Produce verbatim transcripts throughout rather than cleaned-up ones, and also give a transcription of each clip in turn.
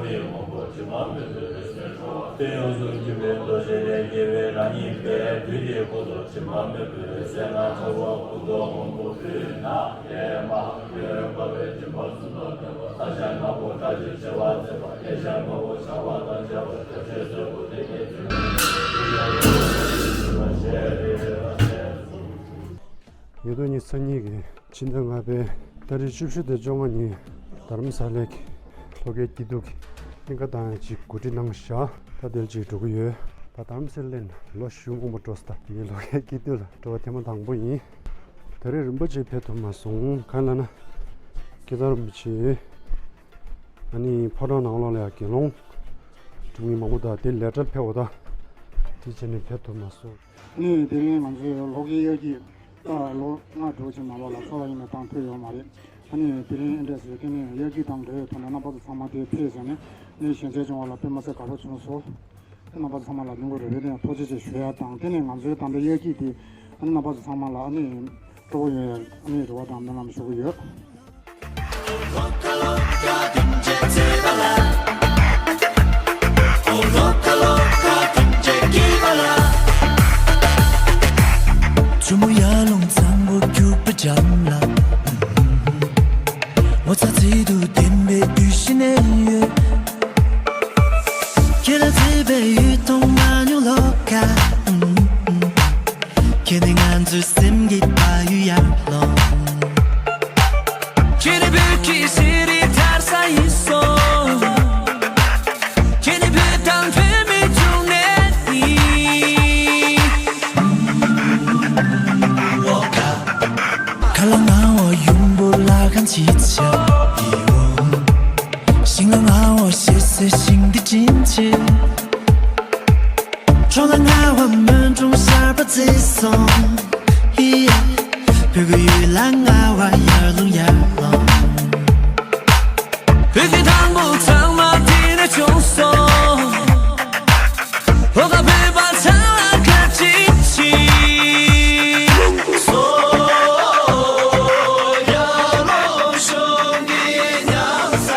ཡི་དབང་པོ་དྲི་མ་མེད་པའི་འོད་ཟེར་འཕྲོ་བ། དེ་ཡོངས་སུ་གྱུར་པའི་རྡོ་རྗེ་ལས་སྐྱེས་པའི་རང་ཉིད་པས་དུས་ཀྱི་འཁོར་ལོ་དྲི་མ་མེད་པའི་འོད་ཟེར་ལྔ་འཕྲོ་བ་སྐུ་མདོག་སྔོན་པོ་དབུས་ན་ཨེ་མ་ཡོན་འབར་བའི་སྦྱིན་པ་གསུམ་དང་ལྡན་པ། ས་ཞབས་ནག་པོ་ཁྲག་གི་བྱེ་བ་མཛད་པ། ཡེ་ཤེས་དམར་པོ་འཆང་བ་དང་མཇལ་བ། སྐྱབས་རྗེ་བསོད་པོ་དེ་ཉིད་དུ། ཉིས་སྟོང་ཉི་ཤུ་རྩ་གཉིས་ཀྱི་ཕྱི་ཟླ་ལྔ་པའི་ཏ་རིག་བཅུ་བཞི་དང་བཅོ་ལྔ་ཉིན་རྡ་རམ་ས་ལའི་ལྷོ་ཁའི་སྐྱིད་སྡུག་གི་གླིང་ག་དང་ཅིག་གོ་སྒྲིག་གནང་བཞག་ད་དེར་ཅིག་འགྲོ་གི་ཡོད། ད་རྡ་རམ་ས་ལ་ལོ་གཞོན་མང་པོ་འགྲོ་ས་ད་ངའི་ལྷོ་ཁའི་སྐྱིད་སྡུག་ལ་འགྲོ་བ་ཐེངས་མ་དང་པོ་ཡིན། ད་རེས་རིན་པོ་ཆེ་ཕེབས་ཐུབ་མ་སོང་། གང་ལབ་ན་སྐལ་བཟང་རིན་པོ་ཆེ་ཨ་ནི་ཕོ་བྲང་ནང་ལོགས་ལ་ཡང་དགེ་སློང་སྒྲུབ་མཁན་མང་པོ་དང་དེ་ལས་གྲྭར་ཕེབས་པ་དང་དེ་བྱས་ནས་ཕེབས་ཐུབ་མ་སོང་། ཨ་ནི་དེ་རིང་ང་ཚོའི་ལྷོ་ཁའི་དབྱར་སྐྱིད་ད་ལོ་ལྔ་དྲུག་ཅིག་ནང་ལོགས་ལ་གསར་པ་ཡིན་ན་བཏང་ཐུབ་ཡོད་མ་རེད། ཨ་ནི་དེ་རིང་ཨེ་འདྲ་ཟེར་དེ་ནས་དབྱར་སྐྱིད་དང་འབྲེལ་བའི་ཐོག་ནས་རྣམ་པ་ཚོ་ཚང་མ་དེ་ཕེབས་ཟེར་ནས་ནི་ཞལ་མཇལ་བྱུང་བ་ལ་དཔེ་མ་སྲིད་དགའ་པོ་བྱུང་སོང་། རྣམ་པ་ཚོ་ཚང་མ་ལ་ལུང་པ་རེ་རེ་ནས་ཐུགས་རྗེ་ཆེ་ཞུ་ཡ་དང་དེ་ནས་ང་ཚོའི་ད་ལྟ་དབྱར་སྐྱིད་དེ་ཨ་ནི་རྣམ་པ་ཚོ་ཚང་མ་ལ་ཨ་ནི་སྤྲོ་པོ་ཡོང་ཡ་ཨ་ནི་རེ་བ་དང་སྨོན་ལམ་ཞུ་གི་ཡོད། ཆུ་མོ་ཡར་ལུང་གཙང་པོ་རྒྱུག་པའི་འགྲམ་ལ། ངོ་ཚ་ཚིག་ཏུ་ལྡན་པའི་ཡུལ་ཞིག་ནས་ཡོད། ཁྱེད་ལ་བརྩེ་བའི་ཡུལ་མཐོང་མ་མྱོང་ལོ་ཀ། ཁྱེད་ནི་ང་ཚོའི་སེམས་ཀྱི་ཕ་ཡུལ་ཡར་ལོངས། ཁྱེད་ནི་བོད་ཀྱི་ཤེས་རིག་དར་ས་ཡིན་སོང་། ཁྱེད་ནི་བོད་དང་བོད་མིའི་འབྱུང་གནས་ཡིན། ཁ་ལ་ང་བ་ཡུམ་བུ་ལ་གང་ཅི་ཆ་ཡི་བོ། ཤིང་ལ་ང་བ་ཞེ་སའི་ཤིང་འདི་དྲིན་ཆེ། ཁྲོ་ལ་ང་བ་མོན་གྲོང་ཤར་པ་བརྩེ་སོང་། ཧི། བོད་ཀྱི་ཡུལ་ལ་ང་བ་ཡར་ལུང་ཡར་ལུང་། བོད་ཀྱི་དང་པོ་ཚང་མ་དེ་ནས་བྱུང་སོང་། ལྷོ་ཁ་བོད་པ་ཚང་ལ་བཀའ་དྲིན་ཆེ། སོ་ཡ་ལོ་ཤོང་གི་ཉམས་ས།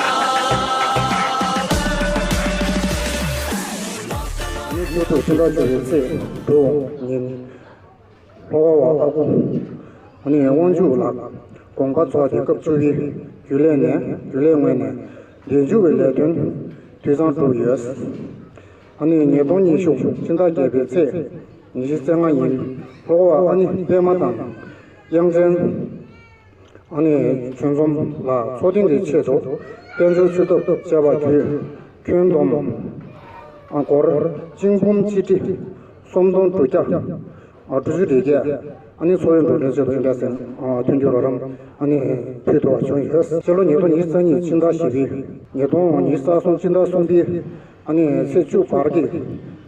ཉིས་སྟོང་ཉི་ཤུ་རྩ་བཞི་ཚེས་དྲུག་ཉིན། ལྷོ་ཁ་བ་ཨ་ཁུ་ཨ་ནི་དབང་ཕྱུག་ལགས་དགོངས་པ་རྫོགས་ཏེ་སྐབས་བཅུ་པའི་རྒྱུན་ལས་ནས་རྒྱུན་ལས་ངོས་ནས་འདས་འཇུག་པའི་ལས་དོན་དུས་བཟང་གྲུབ་ཡོད། ཨ་ནི་ཉིས་སྟོང་ཉི་ཤུ་ཕྱི་ཟླ་བརྒྱད་པའི་ཚེས་ཉི་ཤུ་རྩ་ལྔ་ཉིན་ལྷོ་ཁ་བ་ཨ་ནི་པད་མ་དང་དབྱངས་ཅན། ཨ་ནི་ཆོས་འཛོམས་ལགས་ཚོགས་ཐེངས་ཀྱི་ཆེད་དུ་དཔལ་འབྱོར་ཆུ་ཐབ་བཅའ་བ་བརྒྱུད་ཁྱོན་བསྡོམས་སྒོར་གཅིག་འབུམ་གཅིག་ཁྲི་སུམ་སྟོང་དྲུག་བརྒྱ་དྲུག་ཅུ་རེ་བརྒྱད། ཨ་ནི་འཚོ་བའི་འགྲོ་གྲོན་ཆེད་དུ་ཨིན་ཏྲ་སེན་མཐུན་འགྱུར་རོགས་རམ་ཨ་ནི་ཕུལ་ཐུབ་པ་བྱུང་ཡོད། ཕྱི་ལོ་ཉིས་སྟོང་ཉི་ཤུ་རྩ་གཉིས་ཕྱི་ཟླ་བཞི་པའི་ཉིས་སྟོང་ཉི་ཤུ་རྩ་གསུམ་ཕྱི་ཟླ་གསུམ་པའི་ཨ་ནི་ཚེས་བཅུ་བར་གྱི་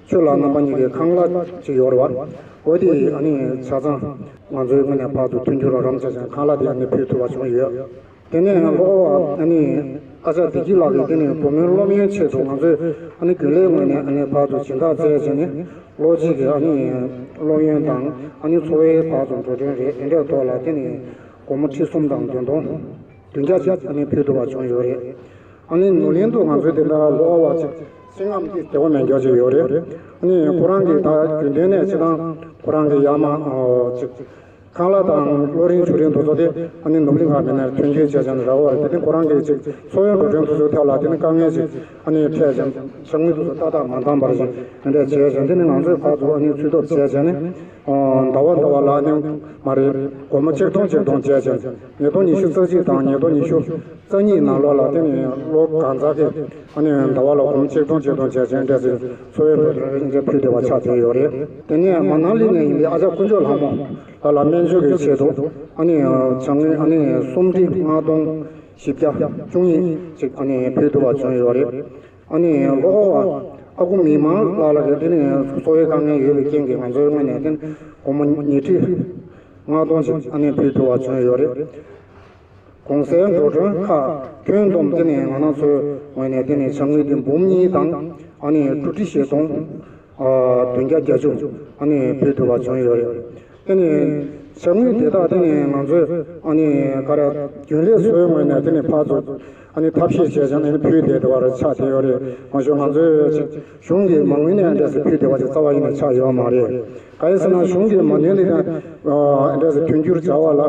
ཆུ་ལག་རྣམ་པ་གཉིས་ཀྱི་ཁང་གླ་ཅིག་ཡོད་རེད་བ། འོ་དེ་ཨ་ནི་ཆ་ཚང་ང་ཚོའི་ངོས་ནས་བར་དུ་མཐུན་འགྱུར་རོགས་རམ་བྱས་ཙང་ཁང་གླ་དེ་ཨ་ནི་ཕུལ་ཐུབ་པ་བྱུང་ཡོད། དེ་ནས་ལྷོ་ཁ་བ་ཨ་ནི་ཨ་ཅག་བདེ་སྐྱིད་ལགས་ཀྱིས་དེ་ནས་བུ་མོའི་སློབ་ཡོན་ཆེད་དུ་ང་ཚོས་ཨ་ནི་རྒྱུན་ལས་ངོས་ནས་ཨ་ནི་བར་དུ་སྦྱིན་བདག་བཙལ་བྱས་ནས་ལོ་གཅིག་གི་ཨ་ནི་སློབ་ཡོན་དང་ཨ་ནི་འཚོ་བའི་བར་དུ་འགྲོ་གྲོན་རེད། དེ་འདྲའི་ཐོག་ལ་དེ་ནས་སྒོར་མོ་ཁྲི་གསུམ་དང་བདུན་སྟོང་བདུན་བརྒྱ་ཅིག་ཨ་ནི་ཕུལ་ཐུབ་པ་བྱུང་ཡོད་རེད། ཨ་ནི་ནུ་ལིན་དུ་ང་ཚོའི་དེ་འདྲ་ལོ་ཨ་བ་ཅིག་སེམས་ངམ་གྱི་བདེ་བ་མེད་མཁན་ཅིག་ཡོད་རེད། ཨ་ནི་ཁོ་རང་གིས་ད་རྒྱུན་ལྡན་ནས་སྤྱི་བཏང་ཁོ་རང་གི་ཡར་མར་ཅིག་ཁང་གླ་དང་གློག་རིན་ཆུ་རིན་དེ་ཚོ་དེ་ཨ་ནི་ནུབ་གླིང་ག་མི་སྣར་མཐུན་རྐྱེན་བྱས་བྱས་ནས་རག་པ་རེད། དེ་ནི་ཁོ་རང་གིས་ཅིག་འཚོ་བའི་འགྲོ་གྲོན་དེ་ཚོའི་ཐད་ལ་དེ་ནི་དཀའ་ངལ་ཅིག་ཨ་ནི་འཕྲད་བྱས་ཕྱག་དངུལ་དེ་ཚོ་ཏག་ཏག་མ་འདང་བར་ཞིག་དེ་འདྲ་བྱས་བྱས་དེ་ནི་ང་ཚོས་ཕར་ཚུར་ཨ་ནི་ཚུད་ཐབས་བྱས་བྱས་ནས་ཟླ་བ་ཟླ་བ་ལ་ཨ་ནི་མ་རེད་སྒོར་མོ་ཆིག་སྟོང་ཆིག་སྟོང་བྱས་བྱས་ཉིས་སྟོང་ཉི་ཤུ་རྩ་གཅིག་དང་ཉིས་སྟོང་ཉི་ཤུ་རྩ་གཉིས་ནང་ལོགས་ལ་དེ་ནི་ལོ་གང་ཚ་གི་ཨ་ནི་ཟླ་བ་ལ་སྒོར་མོ་ཆིག་སྟོང་ཆིག་སྟོང་བྱས་བྱས་འདྲ་ཟེར་འཚོ་བའི་འགྲོ་གྲོན་ཕུལ་བསྡད་པ་ཆགས་བསྡད་ཡོད་རེད། དེ་ནས་མ་ནང་ལི་ནས་ཡིན་པའི་ཨ་ཅག་དཀོན་མཆོག་ལྷ་མོ་ལ་ལ་སྨན་བཅོས་ཀྱི་ཆེད་དུ་ཨ་ནི་བྱ་དངུལ་ཨ་ནི་སུམ་ཁྲི་ལྔ་སྟོང་བཞི་བརྒྱ་བཅུ་གཉིས་ཅིག་ཨ་ནི་ཕུལ་ཐུབ་པ་བྱུང་ཡོད་རེད། ཨ་ནི་ལྷོ་ཁ་བ་ཨ་ཁུ་མི་མང་ལགས་ལ་རེད། དེ་ནི་གསོ་བའི་དཀའ་ངལ་ཡོད་པའི་རྐྱེན་གྱིས་ང་ཚོའི་ངོས་ནས་དེ་སྒོར་མོ་ཉིས་ཁྲི་ལྔ་སྟོང་ཅིག་ཨ་ནི་ཕུལ་ཐུབ་པ་བྱུང་ཡོད་རེད། གོང་གསལ་འགྲོ་གྲོན་ཁག་ཁྱོན་བསྡོམས་དེ་ནི་ང་རང་ཚོའི་ངོས་ནས་དེ་ནི་བྱ་དངུལ་དེ་འབུམ་གཉིས་དང་ཨ་ནི་དྲུག་ཁྲི་བཞི་སྟོང་བདུན་བརྒྱ་བརྒྱད་ཅུ་ཨ་ནི་ཕུལ་ཐུབ་པ་བྱུང་ཡོད་རེད། དེ་ནི་བྱ་དངུལ་དེ་དག་དེ་ནི་ང་ཚོས་ཨ་ནི་ག་རེ་རྒྱུན་ལས་ཚོའི་ངོས་ནས་དེ་ནི་ཕར་ཚུར་ ཨ་ནི་ཐབས་ཤེས་བྱས་ཙང་ཨ་ནི་ཕུལ་བསྡད་བསྡད་པ་རེད། ཆགས་བསྡད་ཡོད་རེད། མ་གཞི་ང་ཚོས་ཅིག་གཞུང་གི་མ་དངུལ་ནས་འདྲ་ཟེར་ཕུལ་བསྡད་པ་ཅིག་རྩ་བ་ཡིན་ནས་ཆགས་ཡོད་མ་རེད། ག་ཡིན་ཟེར་ན་གཞུང་གི་མ་དངུལ་འདི་དང་འདྲ་ཟེར་དོན་འགྱུར་བྱ་བ་ལ་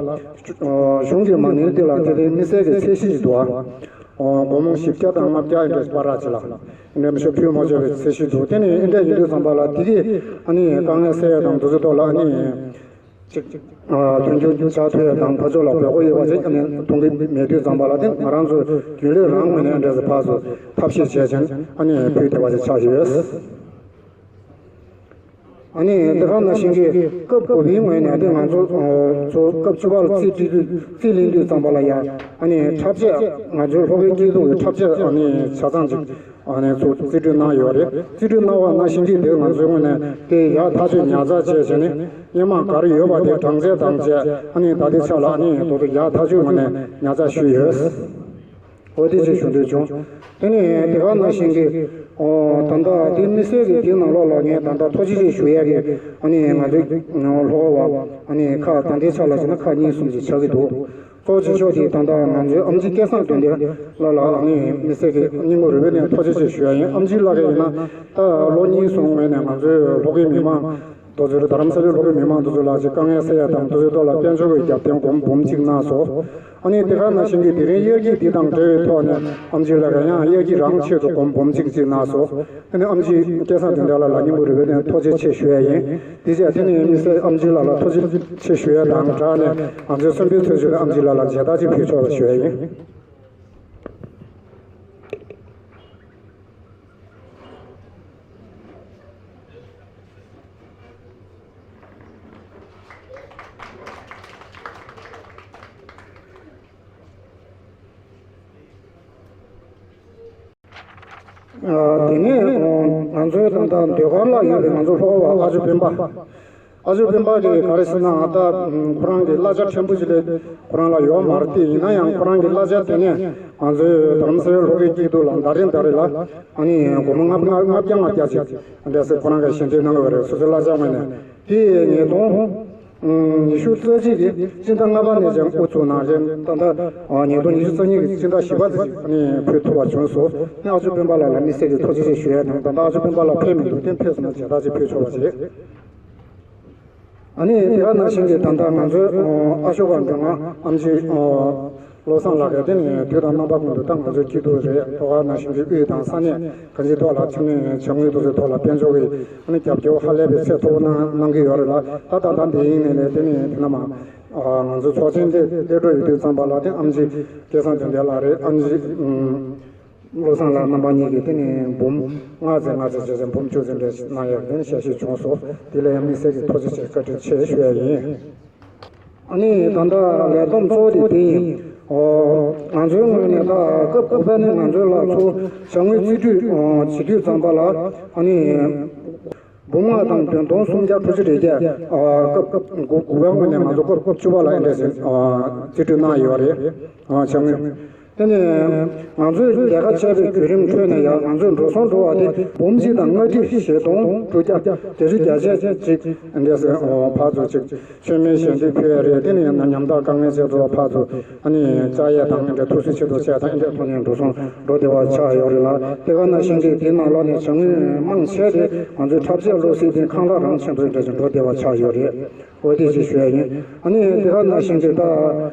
གཞུང་གི་མ་དངུལ་འདི་ལ་དེ་རིང་དམིགས་བསལ་གྱི་ཚད་གཞི་ཞིག་འདུག་ཨ། སྒོར་མོ་བཞི་བརྒྱ་དང་ལྔ་བརྒྱ་འདྲ་བར་ཅིག་ལ་འདྲ་མི་ཤོ་ཕུལ་མ་ཆོག་པའི་ཚད་གཞི་འདུག་དེ་ནི་འདྲ་ཡིན་དུས་ཙམ་པ་ལ་དེ་གི་ཨ་ནི་དཀའ་ངལ་སེལ་ཡ་དང་དེ་ཚོའི་ཐོག་ལ་ཨ་ནི། ཅིག་ཨ། དོན་འཁྱོལ་བྱ་ཐུབ་ཡ་དང་ཕར་ཕྱོགས་ལ་འབོད་སྐུལ་ཡོད་པ་ཅིག་ཨ་ནི་གཏོང་གི་མེད་དུས་ཙམ་པ་ལ་དེ་ང་རང་ཚོ་རྒྱུན་ལས་རང་ངོས་ནས་འདྲ་ཟེར་ཕར་ཚུར་ཐབས་ཤེས་བྱས་ཙང་ཨ་ནི་ཕུལ་བསྡད་པ་ཅིག་ཆགས་ཡོད། ཨ་ནི་དེ་ག་ནང་བཞིན་གྱི་སྐབས་དགུ་པའི་ངོས་ནས་དེ་ང་ཚོ་ཚོ་སྐབས་བཅུ་པ་ལ་རྩིས་སྤྲད་དུས་རྩིས་ལེན་དུས་ཙམ་པ་ལ་ཡ་ཨ་ནི་འཁྲབ་ཆས་ང་ཚོའི་ལྷོ་ཁའི་སྐྱིད་སྡུག་གི་འཁྲབ་ཆས་ཨ་ནི་ཆ་ཚང་ཅིག་ཨ་ནི་ཚུར་རྩིས་སྤྲོད་གནང་ཡོད་རེད། རྩིས་སྤྲོད་གནང་བ་ནང་བཞིན་གྱི་དེ་ང་ཚོའི་ངོས་ནས་དེ་ཡག་ཐག་ཆོད་ཉར་ཚགས་བྱས་བྱས་ནས་སྔོན་མ་ག་རེ་ཡོད་པ་དེ་གྲངས་ཚད་དང་བཅས་ཨ་ནི་ད་ལྟའི་ཆ་ལ་ཨ་ནི་དོ་དོ་ཡག་ཐག་ཆོད་ངོས་ནས་ཉར་ཚགས་ཞུས་ཡོད། འོ་དེ་ཅིག་ཞུ་འདོད་བྱུང་། དེ་ནས་དེ་ག་ནང་བཞིན་གྱི་ཨོ་ད་ལྟ་དེ་དམིགས་བསལ་གྱི་དེའི་ནང་ལོགས་ལ་ངས་ད་ལྟ་ཐུགས་རྗེ་ཆེ་ཞུ་ཡག་གི་ཨ་ནི་ང་ཚོའི་ལྷོ་ཁ་བ་ཨ་ནི་ཁག་ད་ལྟའི་ཆ་ལ་བྱས་ན་ཁག་གཉིས་གསུམ་ཅིག་ཆགས་ཀྱི་འདུག་གཙོ་ཆེ་ཤོས་དེ་ད་ལྟ་ང་ཚོའི་ཨེམ་ཆི་སྐལ་བཟང་དོན་ལྡན་ལགས་ལ་ཨ་ནི་དམིགས་བསལ་གྱི་སྙིང་ཁོང་རུས་པའི་གཏིང་ནས་ཐུགས་རྗེ་ཆེ་ཞུ་ཡ་ཡིན། ཨེམ་ཆི་ལགས་ཀྱིས་ཡིན་ན་ད་ལོ་གཉིས་སོང་བའི་ནས་ང་ཚོའི་ལྷོ་ཁའི་མི་མང་དེ་ཚོར་རྡ་རམ་ས་ལའི་ལྷོ་ཁའི་མི་མང་དེ་ཚོ་ལ་ཅིག་དཀའ་ངལ་སེལ་ཡ་དང་དེ་ཚོའི་ཐོག་ལ་དཔལ་འབྱོར་གྱི་རྒྱབ་རྟེན་སྒོར་མོ་འབུམ་གཅིག་གནང་སོང་། ཨ་ནི་དེ་ག་ནང་བཞིན་གྱི་དེ་རིང་དབྱར་སྐྱིད་འདི་དང་འབྲེལ་བའི་ཐོག་ནས་ཨེམ་ཆི་ལགས་ཀྱིས་ཡང་དབྱར་སྐྱིད་རང་ཆེད་དུ་སྒོར་མོ་འབུམ་གཅིག་ཅིག་གནང་སོང་། ཨ་ནི་ཨེམ་ཆི་སྐལ་བཟང་དོན་ལྡན་ལགས་ལ་སྙིང་ཁོང་རུས་པའི་གཏིང་ནས་ཐུགས་རྗེ་ཆེ་ཞུ་ཡ་ཡིན། དེ་བྱས་དེ་ནི་དམིགས་བསལ་ཨེམ་ཆི་ལགས་ལ་ཐུགས་རྗེ་ཆེ་ཞུ་ཡ་དང་སྦྲགས་ནས་ང་ཚོའི་གསོན་པོའི་ཚེ་ཚོད་ལ་ཨེམ་ཆི་ལགས་ལ་མཇལ་དར་ཅིག་ཕུལ་ཆོག་པ་ཞུ་ཡ་ཡིན། ཨ། དེ་ནས་ང་ཚོའི་ད་ལྟ་ཟློས་གར་ལ་ཡོད་པའི་ང་ཚོ་ལྷོ་ཁ་བ་ཨ་ཇོ་སྤེན་པ། ཨ་ཇོ་སྤེན་པ་གིས་ག་རེ་ཟེར་ན་ད་ཁོ་རང་གི་གླ་ཆ་ཕྲན་བུ་ཞིག་ལས་ཁོ་རང་ལ་ཡོད་མ་རེད་དེ། ཡིན་ན་ཡང་ཁོ་རང་གི་གླ་ཆ་དེ་ནས་ང་ཚོའི་རྡ་རམ་ས་ལའི་ལྷོ་ཁའི་སྐྱིད་སྡུག་ལ་ཟླ་རེ་ཟླ་རེ་ལ་ཨ་ནི་སྒོར་མོ་ལྔ་ལྔ་བརྒྱ་ལྔ་བརྒྱ་ཅིག་འདྲ་ཟེར་ཁོ་རང་གིས་ཞལ་འདེབས་གནང་གི་ཡོད་རེད། སོ་སོའི་གླ་ཆ་ངོས་ནས། དེ་ཉིས་སྟོང་ཉི་ཤུ་རྩ་གཅིག་གི་སྤྱི་ཟླ་ལྔ་པ་ནས་ཀྱང་དབུ་ཚུགས་གནང་རྗེས་ད་ལྟ་ཉིས་སྟོང་ཉི་ཤུ་རྩ་གཉིས་ཀྱི་སྤྱི་ཟླ་བཞི་པ་དེ་ནས་ཕུལ་ཐུབ་པ་བྱུང་སོང་། ཨ་ནི་ཨ་ཇོ་སྤེན་པ་ལགས་ལ་དམིགས་བསལ་གྱི་ཐུགས་རྗེ་ཆེ་ཞུ་ཡ་དང་། ད་ལྟ་ཨ་ཇོ་སྤེན་པ་ལགས་ཕེབས་མི་འདུག་དེ་ཕེབས་སོང་ན་མཇལ་དར་ཅིག་ཕུལ་ཆོག་པ་བྱེད། ཨ་ནི་དེ་ག་ནང་བཞིན་གྱི་ད་ལྟ་ང་ཚོའི་ཨ་ཤོ་ཀ་མགྲོན་ཁང་ཨེམ་ཆི་བློ་བཟང་ལགས་ཀྱིས་དེ་ནས་དུས་དང་རྣམ་པ་ཀུན་ཏུ་ད་ང་ཚོའི་སྐྱིད་སྡུག་རེད། དེ་ག་ནང་བཞིན་གྱི་དབུས་དང་ས་གནས་གང་ཅིའི་ཐོག་ལ་འཕྲིན་ལས་བྱ་དངོས་དེ་ཚོའི་ཐོག་ལ་དཔལ་འབྱོར་གྱི་ཨ་ནི་རྒྱབ་སྐྱོར་ཧ་ལས་པའི་ཚད་མཐོ་པོ་གནང་གནང་གི་ཡོད་རེད་ལ། ད་ད་ལྟ་འདི་ཡིན་ནའི་ལས་དེ་ནས་དེ་ནས་མ་ང་ཚོ་ཚོགས་ཆེན་སླེབས་སླེབས་འགྲོ་ཡོད་དུས་ཙམ་པ་ལ་དེ་ཨེམ་ཆི་སྐལ་བཟང་དོན་ལྡན་ལགས་རེད། ཨེམ་ཆི་བློ་བཟང་ལགས་རྣམ་པ་གཉིས་ཀྱིས་དེ་ནས་འབུམ་ལྔ་ཙམ་ལྔ་ཙམ་བྱས་ཙང་འབུམ་བཅུ་ཙམ་འདྲ་གནང་ཡག་དེ་ནས་ཞལ་བཞེས་བྱུང་སོང་། དེ་ལ་ཡང་དམིགས་བསལ་གྱི་ཐུགས་རྗེ་ཆེ་བཀའ་དྲིན་ཆེ་ཞུ་ཡ་ཡིན། ཨ་ནི་ད་ལྟ་ལས་བསྡོམས་གཙོ་བོ་དེ་དེ་ཡིན། ཨོ། ང་ཚོའི་ངོས་ནས་ད་སྐབས་དགུ་པ་ནས་ང་ཚོའི་ལ་ཚོ་བྱ་དངོས་རྩིས་སྤྲོད་བྱེད་དུས་ཙམ་པ་ལ་ཨ་ནི་འབུམ་ལྔ་དང་བདུན་སྟོང་སུམ་བརྒྱ་དྲུག་ཅུ་རེ་བརྒྱད། ཨ། སྐབས་དགུ་དགུ་པའི་ངོས་ནས་ང་ཚོ་སྐབས་བཅུ་པ་ལ་ཨེ་འདྲ་ཟེར་རྩིས་སྤྲོད་གནང་ཡོད་རེད། བྱ་དངོས། དེ་ནས་ང་ཚོས་ལས་ཀ་བྱས་པའི་བརྒྱུད་རིམ་ཁྲོད་ནས་ཡང་ང་ཚོས་འགྲོ་སོང་འགྲོ་བ་དེ་འབུམ་གཅིག་དང་ལྔ་ཁྲི་བཞི་སྟོང་དྲུག་བརྒྱ་བརྒྱད་ཅུ་གྱ་བརྒྱད་ཅིག་འདྲ་ཟེར་ཕར་ཚུར་ཅིག་མཆོད་མེ་ཞལ་འདེབས་ཕུལ་ཡ་རེད། དེ་ནས་ཡང་ན་ཉམ་ཐག་དཀའ་ངལ་ཅན་ཚོ་ཕར་ཚུར་ཨ་ནི་བཅར་ཡ་དང་འདྲ་ཐུགས་སུ་ཆེད་དུ་བྱས་དང་འདྲ་ཐོག་ནས་འགྲོ་སོང་འགྲོ་བདེ་བ་ཆགས་ཡོད་རེད་ལ། དེ་ག་ནང་བཞིན་གྱི་དེའི་ནང་ལོགས་ནས་བྱ་དངོས་མང་ཆེ་དེ་ང་ཚོའི་འཁྲབ་ཆས་གློག་སྲེག་དེ་ཁང་གླ་རང་བྱེད་འདོད་འདྲ་ཞིག་འགྲོ་བདེ་བ་ཆགས་ཡོད་རེད། འོ་དེ་ཅིག་ཞུ་ཡ་ཡིན། ཨ་ནི་དེ་ག་ནང་བཞིན་གྱི་ད།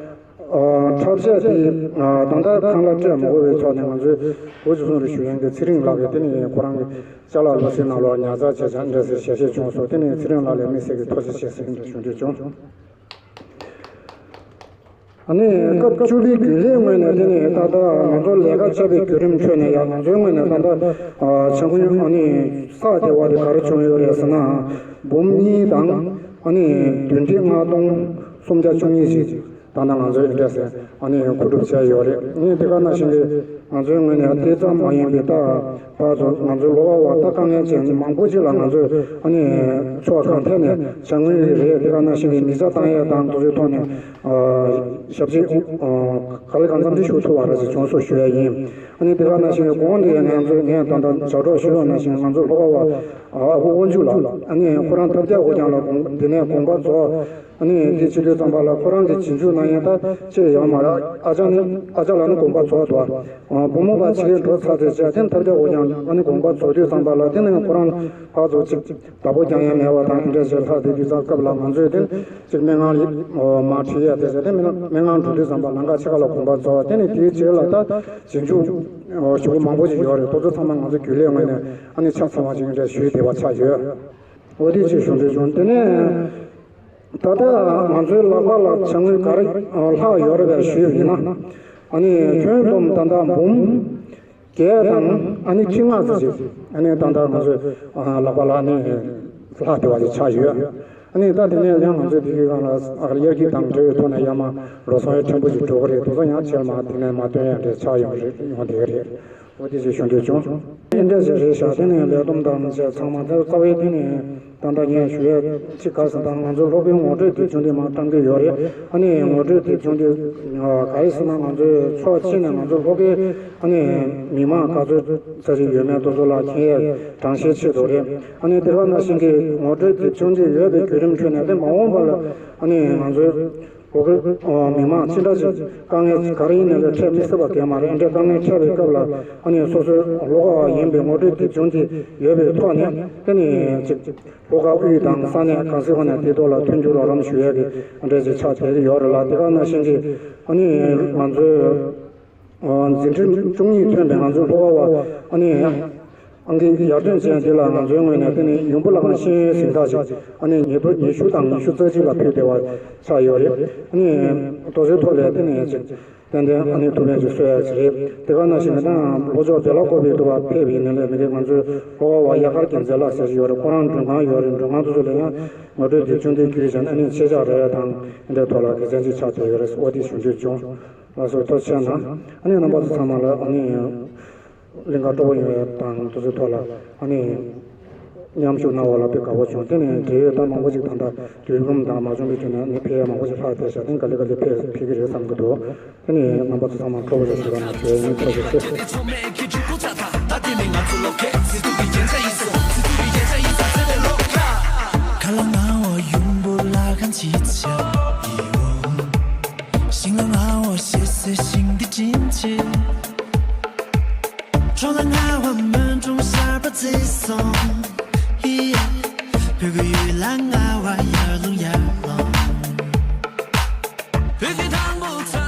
འཁྲབ་ཆས་དེ་ད་ལྟ་ཁང་གླ་སྤྲད་མ་དགོས་པའི་ཐོག་ནས་ང་ཚོའི་འོ་ཅི་སོང་རེ་ཞུ་ཡན་གྱི་ཚེ་རིང་ལགས་ཀྱིས་དེ་ནས་ཁོ་རང་གི་ཅ་ལག་ལོ་ཚིགས་ནང་ལོགས་ཉར་ཚགས་བྱས་ཙང་འདྲ་ཟེར་ཞལ་བཞེས་བྱུང་སོང་། དེ་ནས་ཚེ་རིང་ལགས་ལ་དམིགས་བསལ་གྱི་ཐུགས་རྗེ་ཆེ་ཟེར་འདྲ་ཞུ་འདོད་བྱུང་། ཨ་ནི་སྐབས་བཅུ་པའི་རྒྱུན་ལས་ངོས་ནས་དེ་ནས་ད་ལྟ་ང་ཚོ་ལས་ཀ་བྱས་པའི་བརྒྱུད་རིམ་ཁྲོད་ནས་ཡང་ང་ཚོའི་ངོས་ནས་ད་ལྟ་བྱ་དངོས་ཨ་ནི་བསགས་བསྡད་པ་དེ་ག་རེ་བྱུང་ཡོད་རེད་ཟེར་ན། འབུམ་གཉིས་དང་ཨ་ནི་བདུན་ཁྲི་ལྔ་སྟོང་སུམ་བརྒྱ་བཅུ་གཉིས་ཤིག་ད་ལྟ་ང་ཚོས་འདི་འདྲ་ཟེར་ཨ་ནི་མཁོ་སྒྲུབ་བྱས་ཡོད་རེད། ཨ་ནི་དེ་ག་ནང་བཞིན་གྱི་ང་ཚོའི་ངོས་ནས་དེ་ཙམ་མ་ཡིན་པའི་ད་ཕར་ཚུར་ང་ཚོའི་ལྷོ་ཁ་བ་ད་དཀའ་ངལ་ཅན་མང་པོ་ཅིག་ལ་ང་ཚོས་ཨ་ནི་ཕྱོགས་གང་ཐད་ནས་བྱ་དངོས་རེད། དེ་ག་ནང་བཞིན་གྱི་མི་ཚང་བཏང་ཡས་དང་དེ་ཚོའི་ཐོག་ནས་ཞབས་ཕྱི་ག་ལེ་གང་འཚམ་ཅིག་ཞུ་ཐུབ་པ་རེད་ཅེས་བྱུང་སོང་ཞུ་ཡ་ཡིན། ཨ་ནི་དེ་ག་ནང་བཞིན་གྱི་གོང་དེ་ང་ཚོས་ངས་ད་ལྟ་ལྗགས་སྒྲོག་ཞུས་པ་ནང་བཞིན་ང་ཚོའི་ལྷོ་ཁ་བ་ཨ་ཁུ་དབང་ཕྱུག་ལགས་ཨ་ནི་ཁོ་རང་ཐབས་བརྒྱ་དགུ་བརྒྱ་ལ་དགོངས་འདི་ནས་དགོངས་པ་རྫོགས། ཨ་ནི་དེ་བྱེད་དུས་ཙམ་པ་ལ་ཁོ་རང་གི་རྗེས་འཇུག་ན་ཡང་ད་ཅི་ཡོད་མ་རེད། ཨ་ཅག་ནི་ཨ་ཅག་ལ་ནི་དགོངས་པ་རྫོགས་འདུག་བུ་མོ་བ་ཕྱི་རྒྱལ་འགྲོ་ཚར་ཚེ་བྱས་དེ་ཐབས་བརྒྱ་དབུ་རྒྱང་ཨ་ནི་དགོངས་པ་རྫོགས་དུས་ཙམ་པ་ལ་དེ་ནི་ཁོ་རང་ཕར་ཚུར་ཅིག་བདག་པོ་རྒྱག་ཡ་མེད་པ་དང་འདྲ་བྱས་ལྷག་བསྡད་དུས་ཙམ་སྐབས་ལ་ང་ཚོས་དེ་ཅིག་སྨན་ཁང་ལ་མར་ཁྲིད་ཡ་དེ་བྱས་དེ་སྨན་ཁང་འགྲོ་དུས་ཙམ་པ་ལམ་ཁ་ཕྱེད་ཀ་ལ་དགོངས་པ་རྫོགས་པ་དེ་ནི་དེའི་རྗེས་ལ་ད་རྗེས་འཇུག་ཞུ་མང་པོ་ཞིག་ཡོད་རེད། དེ་ཚོ་ཚང་མ་ང་ཚོ་རྒྱུན་ལས་ངོས་ནས་ཨ་ནི་ཆ་ཚང་བ་ཞིག་འདྲ་ཞུས་བསྡད་པ་ཆགས་ཡོད། འོ་དེ་ཅིག་ཞུ་འདོད་བྱུང་། དེ་ནས་ད་ལྟ་ང་ཚོའི་ལག་པ་ལ་བྱ་དངོས་ག་རེ་ལྷག་ཡོད་རེད་པས་ཞུས་པ་ཡིན་ན། ཨ་ནི་ཁྱོན་བསྡོམས་ད་ལྟ་འབུམ་བརྒྱད་དང་ཨ་ནི་ཁྲི་ལྔ་ཙམ་ཅིག་ཨ་ནི་ད་ལྟ་ང་ཚོའི་ལག་པ་ལ་ཨ་ནི་ལྷག་བསྡད་པ་ཅིག་ཆགས་ཡོད། ཨ་ནི་ད་དེ་ནས་ཡང་ང་ཚོའི་བདེ་སྐྱིད་སྒང་ལ་དབྱར་སྐྱིད་དང་འབྲེལ་བའི་ཐོག་ནས་ཡར་མར་འགྲོ་སོང་ཡང་ཕྲན་བུ་ཅིག་འགྲོ་གི་རེད། དེ་ཚོ་ཡང་ཕྱིར་མར་དེ་ནས་མར་བཏོན་ཡ་འདྲ་ཆགས་ཡོང་རེད། ཡོང་བསྡད་ཀྱི་རེད། འོ་དེ་ཅིག་ཞུ་འདོད་བྱུང་། ཨེ་འདྲ་ཞིག་རེད་ཤག་དེ་ནས་ལས་བསྡོམས་དང་བཅས་ཚང་མ་དེ་རྩ་བའི་དེ་ནས་ད་ལྟ་ངས་ཞུ་ཡས་ཅིག་ག་ཟེར་ན། ད་ང་ཚོ་སློབ་དཔོན་ངོ་སྤྲོད་དེབ་ཆུང་དེ་མར་བཏང་གི་ཡོད་རེད། ཨ་ནི་ངོ་སྤྲོད་དེབ་ཆུང་དེ་ག་རེ་ཟེར་ན། ང་ཚོའི་ཕྱོགས་གཅིག་ནས་ང་ཚོ་སློབ་དཔོན་ཨ་ནི་མི་མང་ག་ཚོད་ཙམ་ཞིག་ཡོད་མེད་དེ་ཚོ་ལ་མཁྱེན་ཡས་གྲངས་བཤེར་ཆེད་དུ་རེད། ཨ་ནི་དེ་ག་ནང་བཞིན་གྱི་ངོ་སྤྲོད་དེབ་ཆུང་དེ་ཡོད་པའི་བརྒྱུད་རིམ་ཁྲོད་ནས་དེ་མ་འོངས་པ་ལ་ཨ་ནི་ང་ཚོའི་ལྷོ་ཁའི་མི་མང་ཅི་འདྲ་ཞིག་དཀའ་ངལ་ག་རེ་ཡིན་ནའང་འཕྲད་མི་སྲིད་པ་གང་ཡང་མ་རེད། འདྲ་དཀའ་ངལ་འཕྲད་པའི་སྐབས་ལ་ཨ་ནི་སོ་སོའི་ལྷོ་ཁ་བ་ཡིན་པའི་ངོ་སྤྲོད་དེབ་ཆུང་དེ་ཡོད་པའི་ཐོག་ནས་དེ་ནི་ཅིག་ལྷོ་ཁ་དབུས་དང་ས་གནས་གང་སའི་ཁོངས་ནས་དེ་ཐོག་ལ་མཐུན་འགྱུར་རོགས་རམ་ཞུ་ཡས་ཀྱི་འདྲ་ཞིག་ཆགས་བསྡད་ཀྱི་ཡོད་རེད་ལ། དེ་ག་ནང་བཞིན་གྱི་ཨ་ནི་ང་ཚོའི་འཛིན་ཁྲིམས་བཅུ་གཉིས་ཐོན་པའི་ང་ཚོའི་ལྷོ་ཁ་བ་ཨ་ནི་ཨང་ཀི་ཡར་ཐོན་ཅན་དེ་ལ་ང་ཚོའི་ངོས་ནས་དེ་ནི་ཡོན་པོ་ལྷ་ཁང་ཤེས་ཡོན་གཟེངས་རྟགས་ཤིག་ཨ་ནི་ཉིས་སྟོང་ཉི་ཤུ་དང་ཉི་ཤུ་རྩ་གཅིག་ལ་ཕུལ་བསྡད་པ་ཆགས་ཡོད་རེད། ཨ་ནི་དེ་ཚོའི་ཐོག་ལ་དེ་ནི་ཅིག་ཏན་ཏན་ཨ་ནི་ཐུགས་ཕན་ཅིག་གསོས་ཡ་ཅིག་རེད། དེ་ག་ནང་བཞིན་ད་ལྷོ་ཕྱོགས་བྱ་ལ་ཀོ་བི་དུ་བ་ཕེབས་པའི་ནང་ལས་མི་དེ་ང་ཚོའི་ལྷོ་ཁ་བ་དབྱར་དཀར་རྒྱལ་མཚན་ལགས་ཟེར་ཡོད་རེད། ཁོ་རང་མགྲོན་ཁང་ཡོད་རེད། མགྲོན་ཁང་དེ་ཚོ་ལ་ཡང་ངོ་སྤྲོད་དེབ་ཆུང་དེ་བསྐུར་བྱས་ཨ་ནི་ཆེད་བཅར་རེད་དང་འདྲའི་ཐོག་ལ་དགེ་མཚན་ཅིག་ཆགས་བསྡད་ཡོད་རེད། འོ་དེ་ཞུ་འདོད་བྱུང་། ལགས་སོ། ཐུགས་རྗེ་ཆེ་གནང་། ཨ་ནི་རྣམ་པ་ཚོ་ཚང་མ་ལ་ཨ་ནི་གླིང་ག་སྤྲོ་པོ་ཡོང་ཡ་དང་དེ་ཚོའི་ཐོག་ལ་ཨ་ནི་མཉམ་ཞུགས་གནང་བ་ལ་དཔེ་དགའ་པོ་བྱུང་། དེ་ནས་འབྲེལ་ཡོད་ད་མང་པོ་ཞིག་ད་ལྟ་དུས་ཁོམ་དང་མ་བྱུང་བའི་རྒྱུ་ནས་ཨ་ནི་ཕེབས་ཡ་མང་པོ་ཞིག་ལྷག་བསྡད་ཤག་དེ་ག་ལེ་ག་ལེ་ཕེབས་ཕེབས་ཀྱི་རེད་བསམ་གྱི་འདུག་དེ་ནས་རྣམ་པ་ཚོ་ཚང་མ་སྤྲོ་པོ་ཡོད་ཞུ་བ་ནང་བཞིན་ཡིན། ཐུགས་རྗེ་ཆེ། ཁ་ལ་ང་བ་ཡོང་པོ་ལ་གང་ཅི་ཆ་ཡི་འོ། ཤིང་ལ་ང་བ་ཤེས་སེ་ཤིང་འདི་ཅིན་ཆེ། ཁྲོ་ལ་ང་བ་མོན་གྲོང་ཤར་པ་རྩེ་སོང་ཡི། བོད་ཀྱི་ཡུལ་ལ་ང་བ་ཡར་ལུང་ཡར་ལུང་། བོད་ཀྱི་དང་པོ།